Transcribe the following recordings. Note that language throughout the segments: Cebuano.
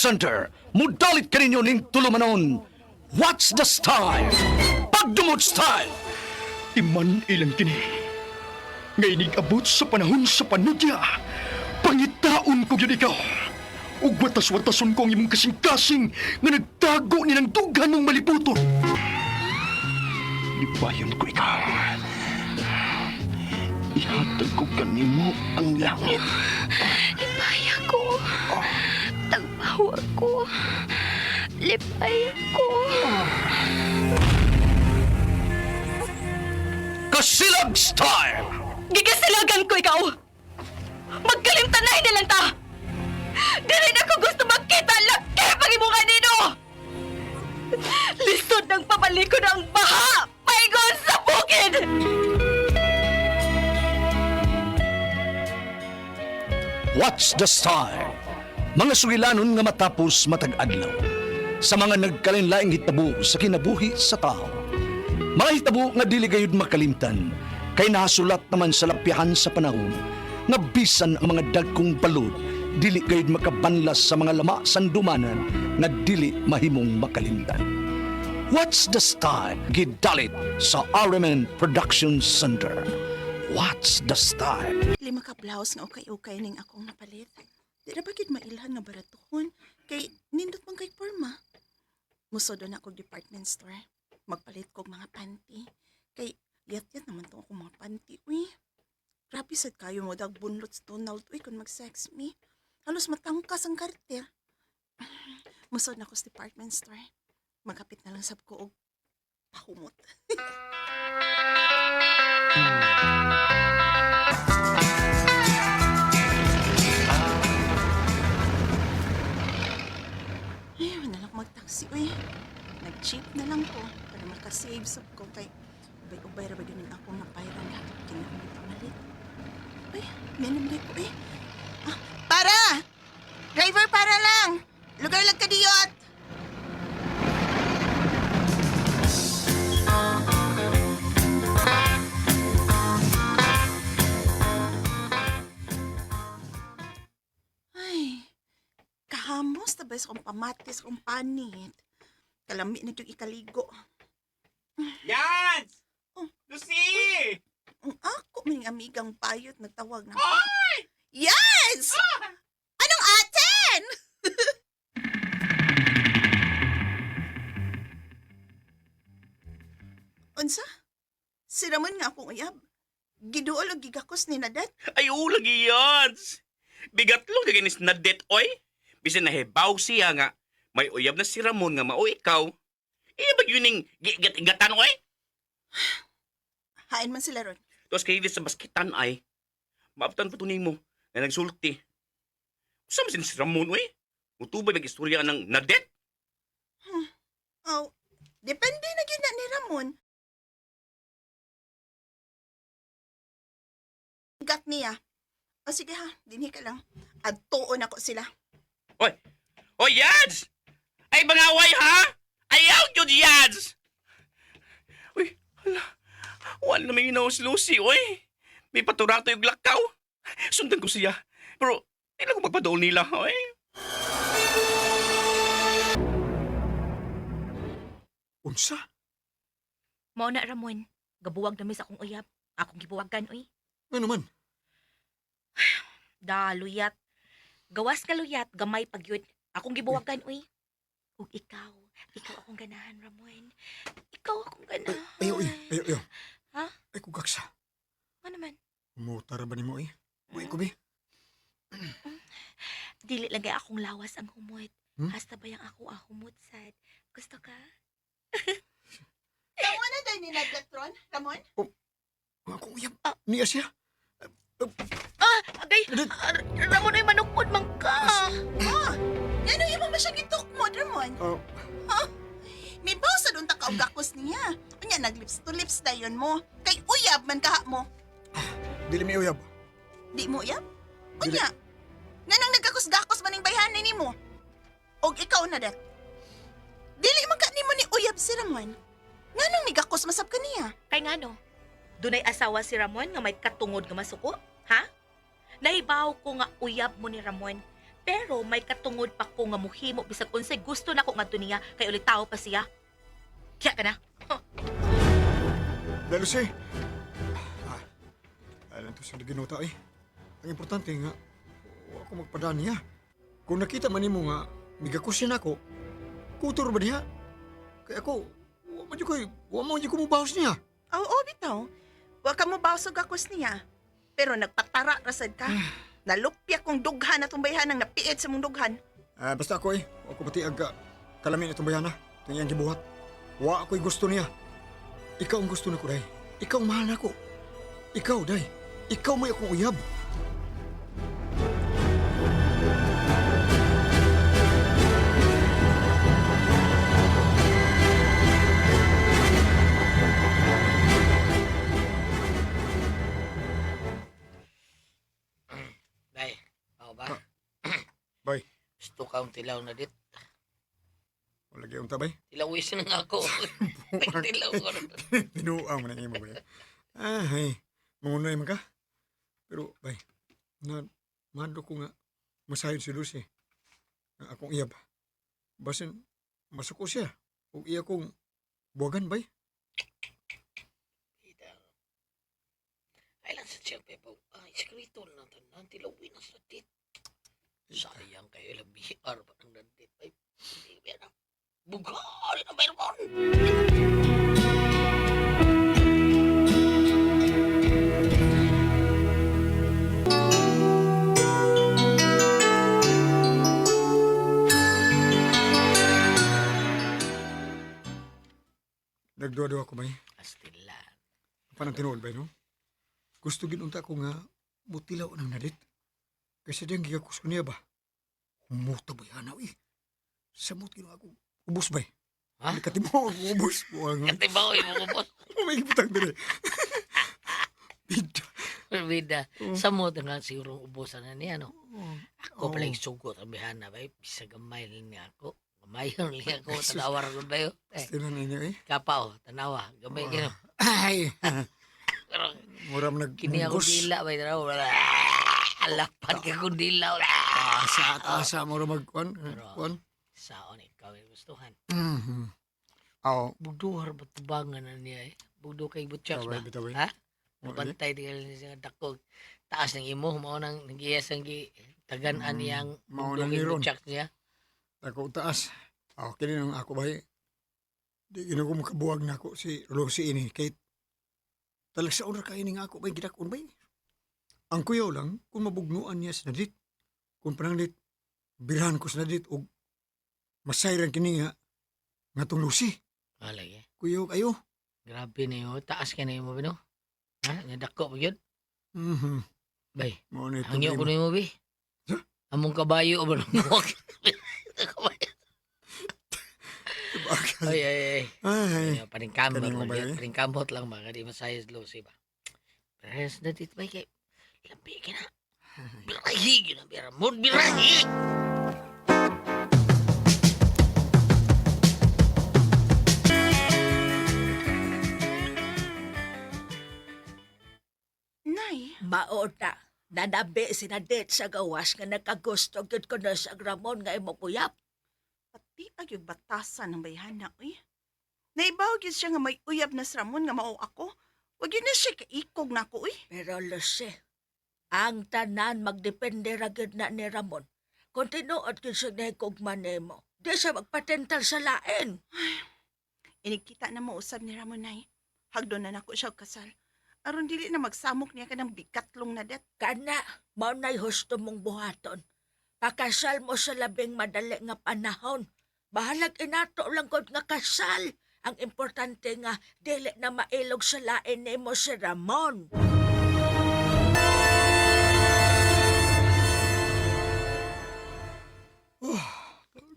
Center mudalit kaninyo ning tulumanon. What's the style? Pagdumot style! Iman ilang kini. Nga inig-abot sa panahon sa panudya. Pangitaon ko gyud ikaw. Ug watas-watason ko ang imong kasing-kasing nga nagtago ni ng dughan mong maliputon. Lipayon ko ikaw. Ihatag ko kanimo ang langit. Lipay ako. Tagpaw ako. Lipay ako. Kasilag style! Gigasilagan ko ikaw! Magkalimtanay na lang ta! Dili na ko gusto magkita laki pag imong kanino! Lisod ng pabaliko ng baha! Paingon sa bukid! What's the style? Mga sugilanon nga matapos matag adlaw. Sa mga nagkalinlaing hitabo sa kinabuhi sa tao. Mga hitabo nga dili gayud makalimtan kay nahasulat naman sa lapyahan sa panahon nga bisan ang mga dagkong balod dili gayud makabanlas sa mga lama sandumanan nga dili mahimong makalimtan. What's the style? Gidalit sa RMN Production Center. What's the style? 5 ka blouse nga ukay-ukay ning akong napalit. Di ra ba gid mailhan nga baratuhon kay nindot man kay porma. Musod na ako department store. Magpalit kog mga panty. Kay yat-yat naman tong akong mga panty, uy. Grabe sad kayo mo dag bunlot sa Donald, uy, kung mag-sex me. Halos matangkas ang karter. Musod na ako sa department store. Magkapit na lang sab ko og pahumot. Ay, wala lang mag-taxi, uy. Nag-jeep na lang ko para makasave sab ko kay ubay-ubay ra ba yun ang akong napayran hapit kinahanglan pamalit. Uy, meron ko eh. Ah, para! Driver, para lang! Lugar lang kadiyot! Ay, kahamos na ba sa akong pamatis, akong panit. Kalami na yung ikaligo. Yan! Oh. Lucy! Ang ako, may amigang payot nagtawag na. Yes! Anong atin? Unsa? Si Ramon nga akong uyab. Giduol og gigakos ni Nadet. Ay, oo, lagi yan! Bigat lang kaganis na det, oy! Bisan nahibaw siya nga, may uyab na si Ramon nga mao ikaw. Iya ba yun yung gigat-igatan, oy? Hain man sila ron. Tapos kayo sa baskitan ay, maabtan pa to nimo na nagsulti. Saan man si Ramon, oy? Mutubay mag-istorya ng nadet? Oh, depende na gyud na ni Ramon. Gat niya. O sige ha, dinhi ka lang. Adtuon ako sila. Oy! Oy, Yads! Ay, bangaway, ha? Ayaw yun, Yads! Uy, hala. Wala na may ginawa si Lucy, oy. May paturato yung lakaw. Sundan ko siya. Pero, hindi lang ko magpadool nila, oy. Unsa? Mao na Ramon, gabuwag na mi sa akong uyab. Akong gibuwagan oy. Ano man? Da luyat. Gawas ka luyat, gamay pag yun. Akong gibuwagan oy. Ug ikaw, ikaw akong ganahan Ramon. Ikaw akong ganahan. Ayo, ayo, ayo, ayo. Ha? Ay, kugaksa. Ano man? Umutar ba nimo eh? Buhi ko, bi. Dili lang kay akong lawas ang humot. Hmm? Hasta ba yung ako ang humot sad? Gusto ka? Tama na dahil ni Nadet ron, Ramon? Ang akong uyab. Niya siya. Ah, agay. Nadet. Ah, Ramon ay manukod man ka. Oh, ngano imo man siya gitukmod, Ramon? Ah, May bawsa doon ta kaugakos niya. Unya, naglips to lips dayon mo. Kay uyab man kaha mo. Dili mi uyab. Di mo uyab? Unya, nganong nagkakos-gakos man ning bayhanan nimo? Og ikaw na det. Dili man ka nimo ni uyab si Ramon. Nganong nigakos masab ka niya? Kay ngano? Dunay asawa si Ramon nga may katungod nga masuko? Ha? Nahibaw ko nga uyab mo ni Ramon. Pero may katungod pa ko nga muhimo bisag unsay gusto nako ngadto niya kay ulitaw pa siya. Kaya ka na. Huh. Day, Lucy. Ah, alam to sa ginuta eh. Ang importante nga, wa ako magpadaan niya. Kung nakita man nimo nga, migakusyan ako, kutor ba niya? Kaya ako, wa man jud ko'y, wa man jud ko mubahos niya. Oo, bitaw. Wa ka mo basog akos niya. Pero nagpatara rasad ka. Nalupya kong dughan atong bayhan ang napiit sa mong dughan. Ah, basta ako eh, wa ko pati aga kalamin itong bayana, itong iyang gibuhat. Wa ako'y gusto niya. Ikaw ang gusto nako, Day. Ikaw ang mahal nako. Ikaw, Day. Ikaw may akong uyab. Bay, ako ba? Bay, Gusto ka ang tilaw na dit. wala gyud unta, bay. Tilaw na nga ako. Ay, tilaw ko na. Tinuang man ang imo, bay. Ah, ay. Mangunay man ka. Pero, bay, na, mando ko nga, masayod si Lucy. Nga akong iyab. Basin, masuko siya. O iya kong buwagan, bay. Ita. Ay lang sa siya, Pepo. Ay, sikrito na tanan. Tilawin na sa dit. Sayang kayo, ilang BR pa ng nandit. Ay, hindi ba na. Bugal na meron! Nagduwa-duwa ko, bay. Astila. Panang tinuod ba, no? Gusto ginunta ko nga mutilaw ng nalit. Kasi diyang gigakus ko niya ba? Humuta ba yan, eh? Samot ginawa ko. Ubus ba, eh? Ha? Nakatimo ako ubus. Buwang. Katibaw, imo ko boss. May butang dire. Bida. Bida. Sa mo nga siguro ubusan na niya, no? Ako pala Oo. yung sugot ang bihana ba? Bisa gamay lang niya ako. Gamay lang niya ako. Tanawa ra gud ba yun? Eh, Still na ninyo, eh. kapaw, tanawa. Gamay gino. Ay! Pero Mura mo kini ako nagmunggos. dila ba? Tanawa. Alapan ka kong dila. Asa at asa, mura magkuan. Pero- Kuan. Saon ikaw yung gustuhan. Mhm. Aw. Bugduhar ba tubangan na niya eh? Bugdo kay butchaks Bitaway, ba? bitaway. Ha? Oo, eh. Nabantay di ka niya nga dako. Taas ng imo, mao nang nagiyas ang gi tagan-an niyang Mao bugdo nang kay niron. butchaks niya. Ako taas. Aw, kini nang ako bay. Di gino ko makabuwag na ako si Lucy ini kay talagsaon ra kay ini nga ako bay gidakon bay. Ang kuyaw lang kung mabugnuan niya sa nadit. Kung pananglit birahan ko sa nadit og masayran kini nga ngatong Lucy. Alay eh. Kuyaw kayo. Grabe na yun. Taas ka na yung mo, no? Ha? Nga dako pa yun? Mhm. Bay, Mao na ito. hangyo ko na yung bi. Huh? Among kabayo ba nung Kabayo. Ay, ay, ay. Ay. Ay, paningkamot Kaning lang. mo ba yun. yun? Paningkamot lang ba? Kadi masayos Lucy ba? Pero na dito bay kay lambi ka na. Birahi yun ang bira mo. Birahi! Nay, Maota, nanabi si Nadet sa gawas nga nakagusto gyud ko na sa Ramon nga imong uyab. pati agyog batasan ng bayhana, uy. Naibaw gyud siya nga may uyab na sa Ramon nga mao ako. Wag yun na siya kaikog na ako, uy. Pero Lucy, ang tanan magdepende ra gyud na ni Ramon. Kung tinuod gyud siya nahikugma nimo, di siya magpatental sa lain. Inigkita na mo usab ni Ramon, nay. Hagdo na nako siya og kasal. Aron dili na magsamok niya kanang bigatlong na det. Kana, mao na'y husto mong buhaton. Pakasal mo sa labing madali nga panahon. Bahalag inato lang gud nga kasal. Ang importante nga, dili na mailog sa lain nimo si Ramon.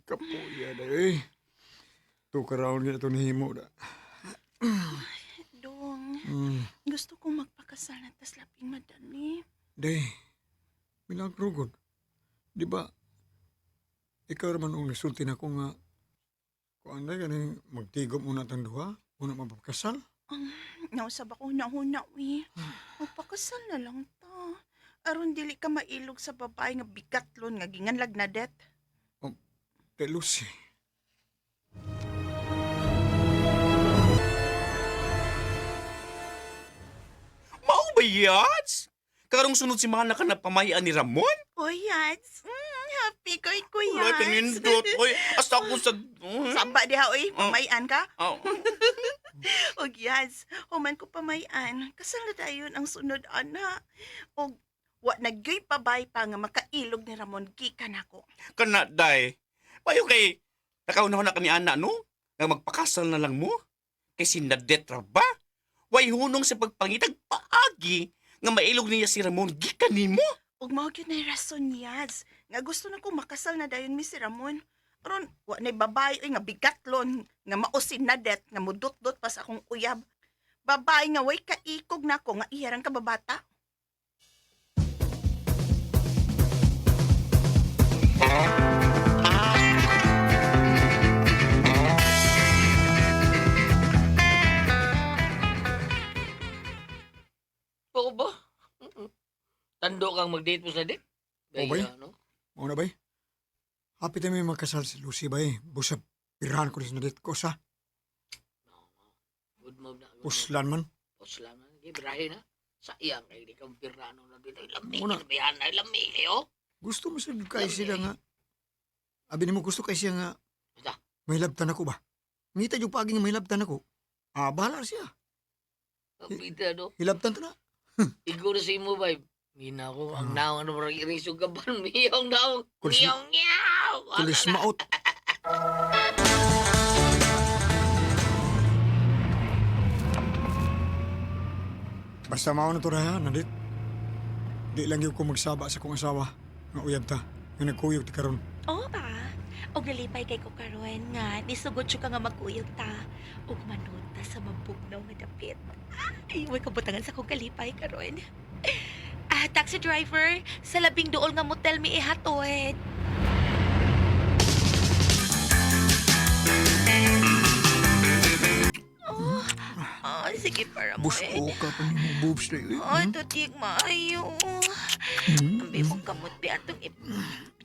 Kapuya na eh. Tukaraon niya ito nihimo da. Dong, Mm. gusto kong magpakasal na tas labing madali. Day, milagro gud. Di ba, ikaw raman ang nasulti na ko nga, kuan na ganing magtigom muna tang duha, una mapapakasal. Nausab ako na-huna, uy. Magpakasal na lang ta. Aron dili ka mailog sa babae nga bigatlon nga ginganlag na det. Te Lucy. Mao ba yads? Karong sunod si Mana ka na pamahian ni Ramon? Oy, Yads. Happy ko ko, Wala Yads. kanindot. Oy, asta ako sa... Samba diha, oy. Pamayan ka. Oh. Og Yads, human ko pamayan. Kasal na dayon ang sunod, ana. Og wa nagyoy pabay pa nga makailog ni Ramon gikan ako. Kana, day. Payo kay, nakauna na kani ana, no? Nga magpakasal na lang mo? Kay si Nadetra ba? Way hunong sa pagpangitag paagi nga mailog niya si Ramon gikan nimo. Ug mao gyud nay rason, Yads. Nga gusto na ko makasal na dayon mi si Ramon. Aron wa nay babae oy nga bigatlon nga mausin na det nga mudutdot pa sa akong uyab. Babae nga way kaikog nako nga iyarang kababata. Oo ba? Mm-mm. Tando kang mag-date mo sa date? Oo ba? Gaya, no? Mao na bay. Happy tayo may magkasal si Lucy bay. Busa pirahan ko ni Nadette ko sa Good move na. Good move. puslan man. Puslan man. Sige, birahe na. Sayang kay di kang pirano na dito. Lami, Una. kinabihan na. Lami kayo. Gusto mo sa kay sila nga. Abi nimo gusto kay siya nga. Basta. May labtan ako ba? Ngita yung paagi nga may labtan ako. Ah, bahala siya. Bida, no? Hilabtan to na. Igo na sa imo, babe. Mina ko, ang Ah. naong ano, parang irisog ka ba? Miyong naong. Kulis- Miyong miyaw! Kulis maot. Basta mao na to ra, Nadit. Di lang yun ko magsaba sa kong asawa. Nga uyab ta. Nga nagkuyog ti karon. Oo ba? Og nalipay kay ko karon nga nisugod siya ka nga magkuyog ta ug manood ta sa mabugnaw nga dapit. Ay, way kabutangan sa kong kalipay karon. Ah, taxi driver, sa labing duol nga motel mi ihatod. Oh, ah, sige para mo Busko eh. ka pa nimo boobs na yun. Ay, tutig maayo. Ang bimong kamot bi atong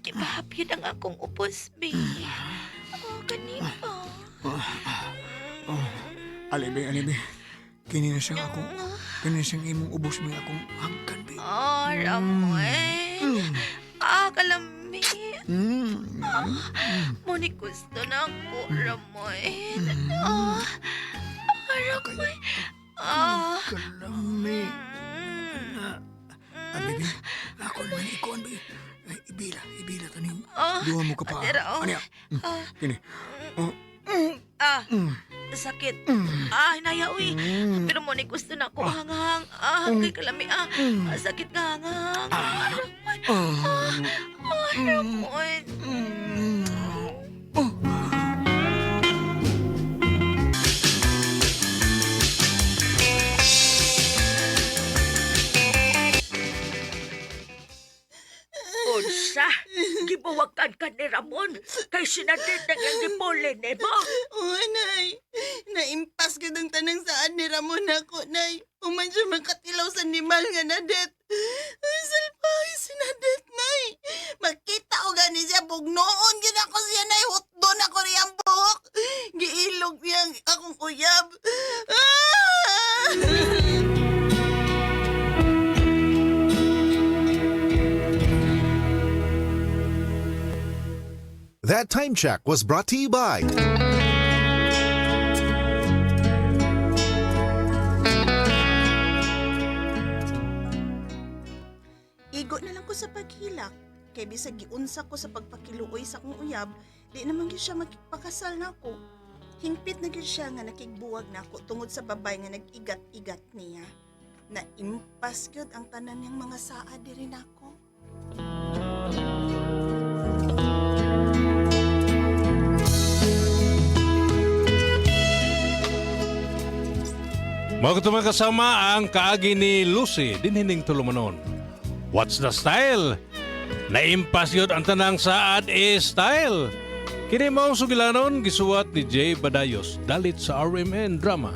ipahapyod ang akong upos bi. Oh, kanipa. Alibi, alibi. Kini na siyang akong, kini na siyang imong ubos may akong hagkan, be. Oh, Ramon. Ah, kalami. Muni gusto na ako, Ramon. Ah, ah, Ramon. Ah. Kalami. Abi, be. Ako naman ikuan, be. Ay, ibila, ibila tanim. Ah, Duha mo ka pa. Tira, oh. Ano ya? Ah. Kini. Oh. Ah, sakit. Ah, hinaya, uy. Pero mo ni gusto na ako hanghang. Ah, kay kalami. Ah, ah, sakit nga hanghang. Ah, Ramon. Ah, ah, Ramon. Unsa? Gibuwagan ka ni Ramon kay sinadit ng iyang gipuli nimo. Oo, Nay. Naimpas gud ang tanang saan ni Ramon ako, Nay. Human siya makatilaw sa animal nga nadet. Ay, salbahe si Nadet, Nay. Makita ko gani siya, bugnoon gid ako siya, Nay. Hutdon ako riyang buhok. Giilog niyang akong uyab. Ah! That time check was brought to you by Igo na lang ko sa paghilak. Kay bisag giunsa ko sa pagpakiluoy sa akong uyab, di naman gyud siya makipakasal nako. Hingpit na gyud siya nga nakigbuwag nako tungod sa babay nga nag-igat-igat niya. Naimpas gyud ang tanan niyang mga saa diri nako. Mga mga kasama ang kaagi ni Lucy dinhining tulumanon. What's the style? Naimpas yun ang tanang saad e style. Kini maong sugilanon gisuwat ni Jay Badayos dalit sa RMN Drama.